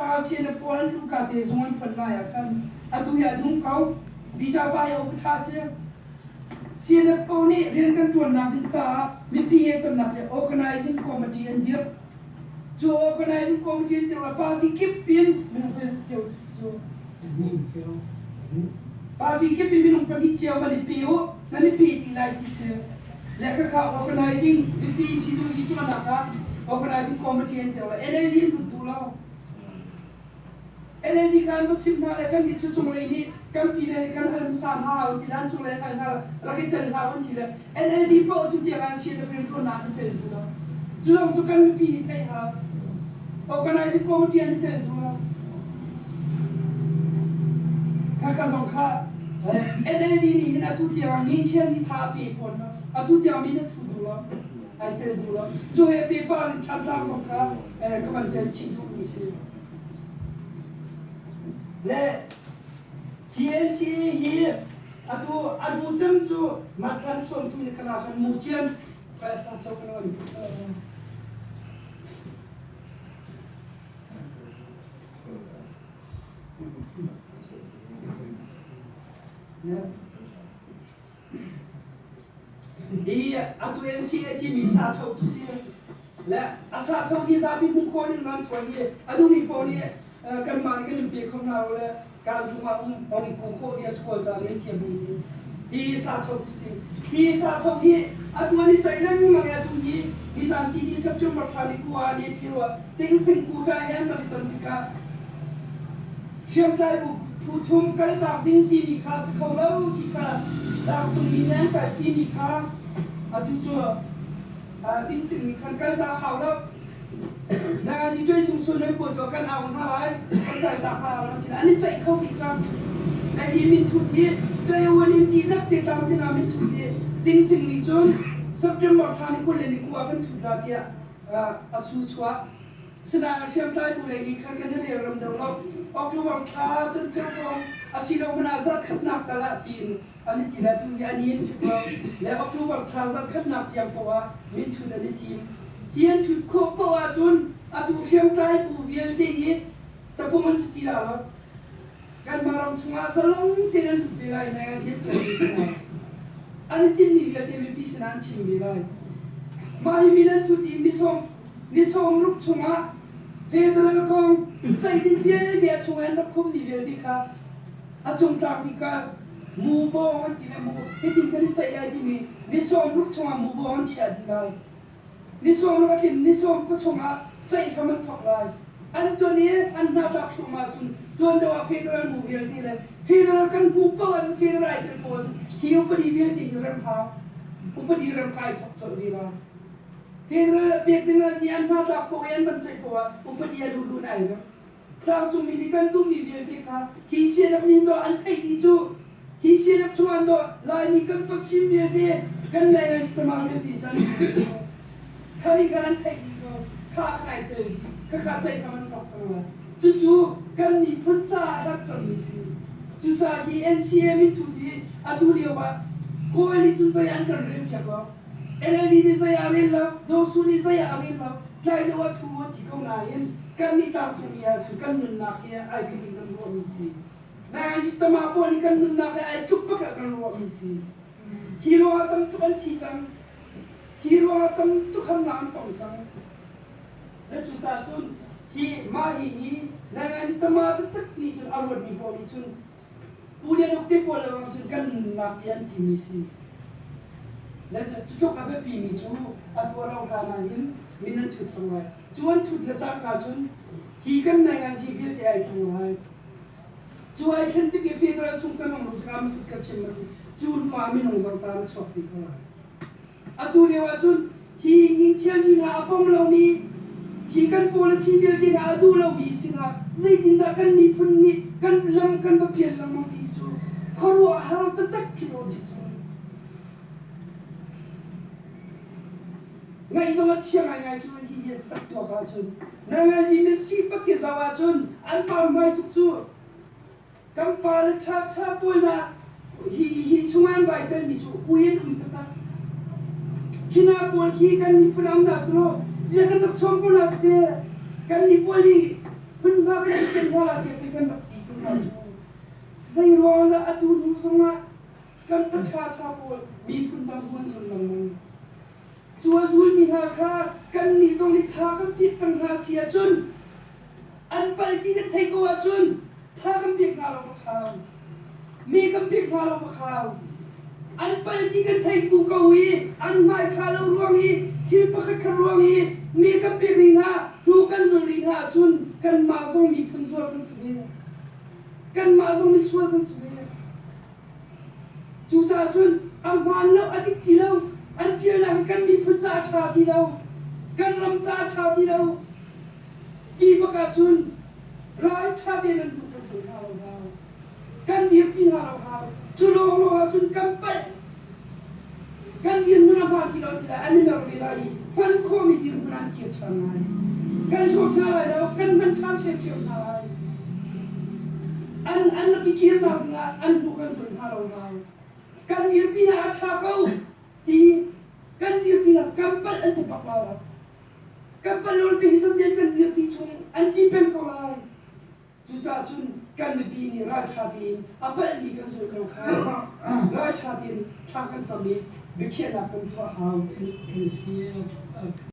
ASEAN pawl an luhka te zung an phuan lai ah khan atu hi a nung ko. Bija pa hi a ṭha si. CNF pawl nih rian kan ṭuannak ding caah mipi he tonnak le organizing committee an dirh. Cu organizing committee an dirh ah party kip in minung cu party kip in minung pahnih cio van i pe u, nan i pe dih lai ti si. Le khakha organizing mipi sizuzi tuahnak ah organizing committee an dirh le NLD an lut duh lo. NLD kha an va chimh hna le kannih cu cunglei nih kan pi le kan hal hmasa hna an ti le an cunglei an hal hna rak i tel hlah an ti le NLD paoh cu tiang ah sian rianṭuannak an i tel duh lo. Cu zong cu kan mipi nih theih hau. Organizing committee an i tel duh lo. Khakha zong kha NLD nih hin atu tiang ah ngeichia hi tha a pe fawn lo. Atu tiang min a thu duh lo. Ai tel duh lo. Cu he paper in thlantlang zong kha ka van tel chih duhmi si. Le hi NCA hi atu a hnu cem cu Matlan sawmthum ni khan ah khan Mucian sa cho kan on Yeah. Hi atu NCA timi sacho cu si le a sacho hi zapi hmuh khawh ning nan tuah hi a duhmi paoh nih kanmah nih kan in pe kho hna lo le kaan zung ah um hong i kuh khawh bia sual ca nih thiam mi nih hi sacho cu si hi sacho hi atu an i ceih lengmang i atu hi nizan ti ni September thla ni kua ni phiru ah tingsing kuta he an rak i ton tikah Hriamtlai bu phu thum kaltak ding timi kha a si kho lo ti kha tlangcungmi nih an kalpimi kha atu cu Tingsing nih khan kaltak hau lo. Nangazi ṭuai sung sun nan pawl cu kan au hna lai, kan kaltak hna lai ti an i ceih kho dih cang. Na hi minthut hi Taiwan in dihlak te tlam tina minthut hi Tingsing nih cun September thla ni 20 le ni 9 ah kan thut la tiah a su chuah. Sinain hriamtlai bu lei nih khan kan i relrem deuh lo. October thla canceo hrawng asilo hmanh ah zarhkhatnak tal ah tiin an i ti le tu hi a ni an fik lo. Le October thla zarhkhatnak tiang poah ah minthut an i thim. Hi an thut khawh poah ahcun atu hriamtlai bu vialte hi tapung an si ti la lo. Kanmah ram chungah zalong tein an lut ve lai nai an rianṭuanmi cungah an i tinhmi vialte mipi sinah an chim ve lai. Mah hi min an thut i ni sawmruk chungah federal kong ceih ding vialte a chung an rak khummi vialte kha a cungtlakmi kha mu bawng an ti le mu hitin kan i ceih lai timi ni sawmruk chungah mu bawng an chiah dih lai. Ni sawmruk a tlin ni sawm khua chungah ceih hram an thawk lai. An tuan i an hna tlak thluahmah ahcun tuan deuh ah federal mu vialte le federal kan hmuh paoh ahcun federal ai tel paoh ahcun hi upadi vialte hi rem hau. Upadi rem kha ai thawk colh ve lai. Federal pek ding nih an hna tlak paoh i an van ceih paoh ah upadi a luhluh in ai rem. Tlangcungmi nih kan tummi vialte kha hi sianak nih dawh an theih dih cu. Hi sianak chungah dawh Laimi kan pafim vialte kan lei ngai tamang vialte can kha nih khan an theih dih ko. Kha khan ai tel dih. Khakha ceih hram an thawk cang lai. Cucu kan miphun caah herh cangmi si. Cucaah hi NCA minthut hi atu lio ah Kawl nih cun zei an kan rel piak lo. NLD nih zei ah rel lo, Daw Su nih zei ah a rel lo. Tlai deuh ah thu a thi ko nain kannih tlangcungmi ahcun kan nunnak hi ai tluk in kan ruahmi si. Nain tama pawl nih kan nunnak hi ai tluk bak ah kan ruahmi si. Hi ruangah tam tuk an thi cang. Hi ruangah tam tuk harnak an tong cang. Le cucaah cun hi mah hi hi nain tama taktak nih cun a ruatmi pawl nih cun Pu Lian Uk te pawl lawng cun kan nunnak ti an timi si. Le cutluk a biapimi cu atu a rauh hlan ah hin min an thut cang lai. Cu an thut le cangka cun hi kan nainganzi vialte ai thleng lai. Cu ai thlen tik i federal chung kan hong lut tikah masit ka chim bantuk cu hnu ah minung zong caan a chuak ti ko lai. Atu lio ahcun hi ngingchial hi hna a pom lomi, hi kan policy vialte hna a duh lomi sinah zeitindah kan miphun nih kan lam kan va pial lengmang ti cu khuaruahhar taktak khi dawh si cu. Ngaih zong a chia ngaingai cu hi hi taktak tuak ahcun nangazi misi bak ke zoh ahcun an pamhmai tuk cu. Kan pale ṭhaṭha pawl hna hi hi chungah an vai telmi cu ui an um taktak. Khi hna pawl khi kan miphun ah um hna selaw ziah kan rak sawm ko hna cu teh. Kan nih pawl nih hmunhma kan hna la tiah pei kan rak ti ko hna cu. Zei ruang dah atu hnu zongah kan paṭha ṭha pawl miphun dang hu an zul lengmang. Cu a zulmi hna kha kannih zong nih tha kan pek peng hna si ahcun an palh ti kan theih ko ahcun tha kan pek hna lo hau. Mi kan pek hna lo hau. An palh ti kan theih bu ko i an hmai kha lo ruang i thil pakhat khat ruang i mi kan pek rih hna, hnu kan zul rih hna ahcun kanmah zong miphun zual kan si ve. Kanmah zong misual kan si ve. Cucaah cun a hmaan lo, a dik ti lo, an pialnak hi kan miphun caah a ṭha ti lo, kan ram caah a ṭha ti lo ti bak ahcun ralṭha tein an hnu kan zul hna lo hau. Kan dirpi hna lo hau. Cu lawnglawng ahcun kan palh. Kan dirhmun a hmaan ti lo ti lai, an i mer ve lai i hman khawhmi dirhmun ah an kir ṭhan lai. Kan hlawt hna lai lo, kan hman ṭhan ṭhiamṭhiam hna lai. An an rak i kirnak dingah an hnu kan zul hna lo hau. Kan dirpinak a ṭha ko ti kan dirpinak kan palh an ti bak lai lo. Kan palh lo hi zan kan dirpi chung an ti peng ko lai. Cucaah cun kan mipi nih ralṭha tein a palhmi kan zulh lo kha ralṭha tein thla kan cam i biakhiahnak kan tuah hau. Si.